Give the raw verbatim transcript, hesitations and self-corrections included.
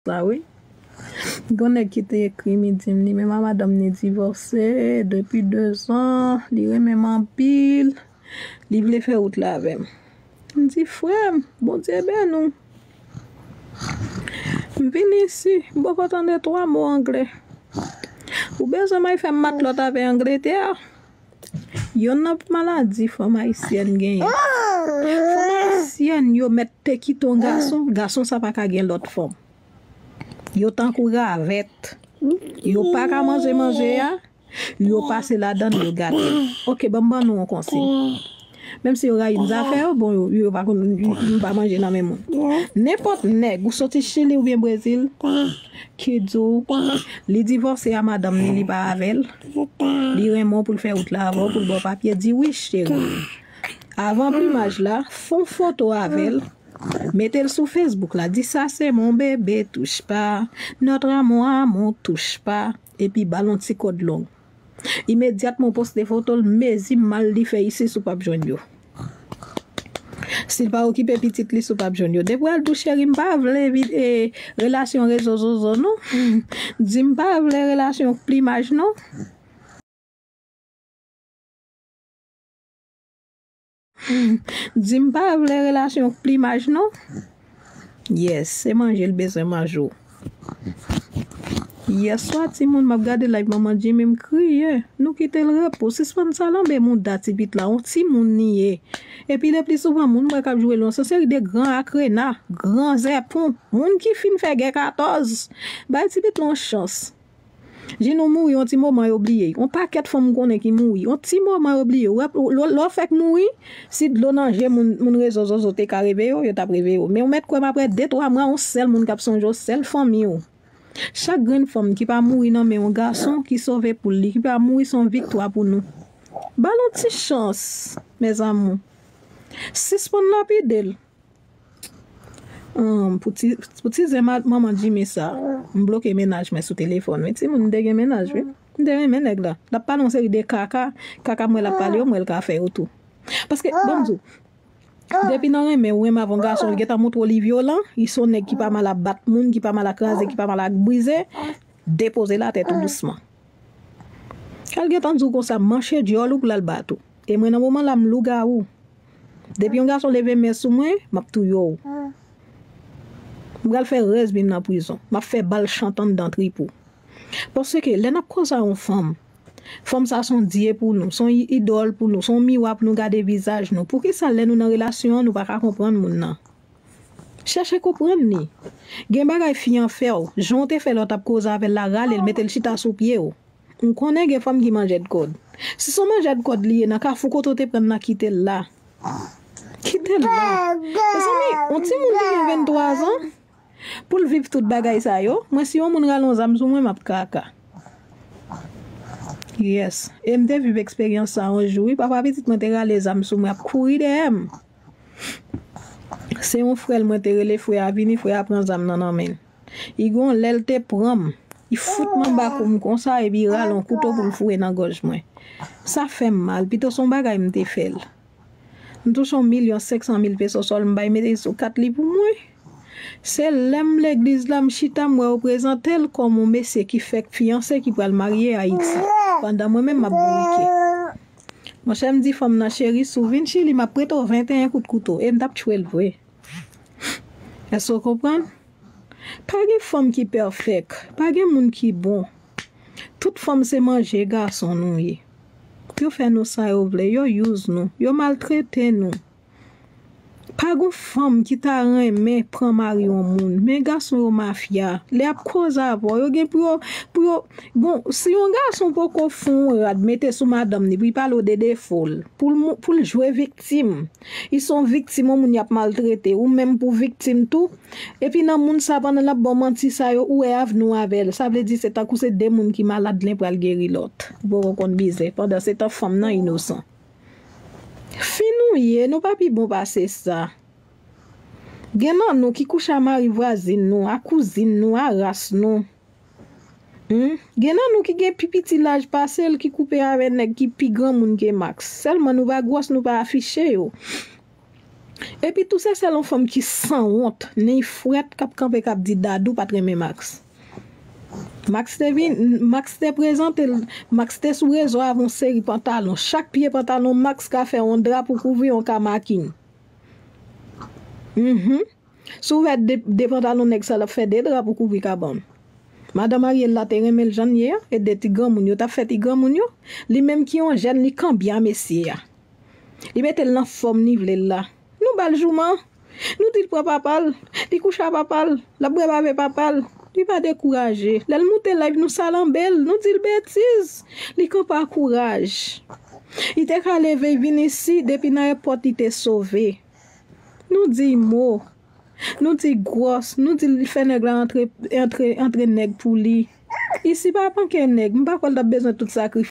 sa, wi. Gon nèg ki te ekri m, li di m, li menm a madanm ni divòse depi dezan, li renmen m anpil, li vle fè wout la avè m. M di, frè m, Bondye beni w. M vin isi, m poko tande twa mo anglè. Ou bezwen m al fè matlòt avè Angletè? Yonn nan maladi fanm ayisyèn genyen. Fanm ayisyèn yo mèt te kite yon gason, gason sa pa ka gen lòt fanm. Yo tankou ravèt. Yo pa ka manje manje a, yo pase ladan l, yo gate l. Oke, ban m ban nou yon konsiy. Menm si yo rayi m zafè yo, bon, yo, yo pa konn, m pa manje nan men moun. Nenpòt nèg, ou soti Chili oubyen Brezil, ki di w, li divòse a madanm ni, li pa avè l, li renmen w pou l fè wout la avè w, pou l ba w papye, di wi, cheri. Avan plimaj la, fè yon foto avè l, mete l sou Facebook la, di sa se mon bébé, touche pas, notre amour, amour, touche pas, epi ba l yon ti kòd long. Imedyatman w poste foto l, mezi mal li fè isi si w p ap jwenn yo. Si l pa okipe pitit li, si w p ap jwenn yo. Depi w al di w, cheri, m pa vle vi-, e, relasyon rezo zozo, non. Di m pa vle relasyon plimaj, non. Di m pa vle relasyon plimaj, non. Yes, se manje l bezwen manje w. Yèswa, timoun, m ap gade live Manman Jimmy, m kriye. Nou kite l repo. Sispann salanbe mouda ti pit la. On timoun li ye. Epi le pli souvan, moun mwen k ap jwe l, yon seri de gran akrena, gran zèpon. Moun ki fin fè gè katòz. Bay ti pit la yon chans. Jin ou mouri, yon ti moman yo bliye. Yon pakèt fanm m konnen ki mouri. Yon ti moman yo bliye. Ou wè, lè, lè w fèk mouri, si dlo nan je moun, moun rezo zozo te ka reveye w, yo t ap reveye w. Men ou mèt kwè m, apre de twa mwa, yon sèl moun k ap sonje w, sèl fanmi w. Chak grenn fanm ki pa mouri nan men yon gason ki sove poul li, ki pa mouri, se yon viktwa pou nou. Ba l yon ti chans, mes amours. Sispann lapide l. Hum, pou ti, pou ti zen ma-, Manman Jimmy sa, m bloke mennaj mwen sou telefòn. Wi, timoun, m te gen mennaj, wi. M te renmen nèg la. L ap pale yon seri de kaka, kaka m wè l ap pale yo, m wè l ka fè yo tou. Paske, ban m di w, depi nan renmen, ou renmen avè yon gason, li gentan montre w li vyolan, li se yon nèg ki pa mal ap bat moun, ki pa mal ap kraze, ki pa mal ap brize, depoze l atè tou dousman. Al gentan di w konsa, manche dyòl ou pou l al bat ou. E mwen, nan moman la, m lougawou. Depi yon gason leve men sou mwen, m ap touye w. M pral fè rès vi m nan prizon. M ap fè bal chante anndan trip ou. Paske lè n ap koze a yon fanm, fanm sa se yon dye pou nou, se yon i-, idòl pou nou, se yon miwa pou nou gade vizaj nou. Poukisa lè nou nan relasyon an, nou pa ka konprann moun nan? Chèche konprann li. Gen bagay fi an fè w, jan w te fè lè w t ap koze avè l la, rale l, mete l chita sou pye w. M konnen gen fanm ki manjèd kòd. Si se yon manjèd kòd li ye nan kafou kote w te pran l nan, kite l la. Kite l la. Mezanmi, yon timoun ki gen venntwa zan, pou l viv tout bagay sa yo, mwen si yon moun rale yon zam sou mwen, m ap kaka. Yes. E m te viv eksperyans sa yon jou, wi. Papa pitit mwen te rale zam sou mwen, ap kouri dèyè m. Se yon frè l mwen te rele, frè a vini, frè a pran zam nan nan men l. Li gon lè l te pran m, li fout m anba kou m konsa, epi li rale yon kouto pou l foure nan gòj mwen. Sa fè m mal, pito se yon bagay m te fè l. M touche yon milyon senk san mil peso sòl, m bay mete sou kat li pou mwen. Se lè m legliz la, m chita, m wè yo prezante l kòm yon mesye ki fèk fiyanse, ki pral marye Ayiti. Pandan mwen menm, m ap bourike. Monchè, m di fanm nan, cheri, si w vin Chili, m ap prete w venteyen kout kouto. E m t ap tchwe l vre. Èske w konprann? Pa gen fanm ki pèfèk. Pa gen moun ki bon. Tout fanm se manje gason nou ye. Yo fè nou sa yo vle. Yo use nou. Yo maltrete nou. Pa gon fanm ki ta renmen pran mari yon moun. Men gason yo mafya. Lè y ap koze avè w, yo gen pou yo, pou yo, bon, si yon gason poko fon yon rad mete sou madanm li, pou l pale w de defo l, pou l mou-, pou l jwe viktim. Li se yon viktim, yon moun y ap maltrete, ou menm pou viktim tou. Epi nan moun sa, pandan l ap ba w manti sa yo, ou wè avni w avè l. Sa vle di se tankou se de moun ki malad, len pral geri lòt. Ou poko konn bizè. Pandan se tan fanm nan inosan. Fi nou ye, nou pa pi bon pase sa. Gen nan nou ki kouche a mari vwazin nou, a kouzin nou, a ras nou. Hmm? Gen nan nou ki gen pi piti laj pase l, ki koupe avè nèg ki pi granmoun ke Max. Sèlman nou pa gwòs, nou pa afiche yo. Epi tou se sèl yon fanm ki sanwont, nen'y frèt k ap kanpe k ap di Dadou pa t renmen Max. Max te vin, Max te prezante l, Max te sou rezo avè yon seri pantalon. Chak pye pantalon Max ka fè yon dra pou kouvri yon kamakin. Mhm. Si w wè de, de pantalon nèg sa l ap fè de dra pou kouvri kabann. Madan marye l la te renmen l jan l ye a, e de ti granmoun yo t ap fè ti granmoun yo. Li menm ki yon jèn, li kanbya mesye a. Li mete l nan fòm li vle l la. Nou ba l jouman. Nou di l pran papa l. Li kouche a papa l. L ap bwè bave papa l. Li pa dekouraje. Lè l moute live, nou salanbe l. Nou di l betiz. Li kanpe ak kouraj. Li te ka leve vin isi, depi nan èpòt li te sove. Nou di mo. Nou di gwòs. Nou di l fè nèg la antre, antre, antre nèg pou li. Isi pa manke nèg. M pa kwè l t ap bezwen tout sakrifis.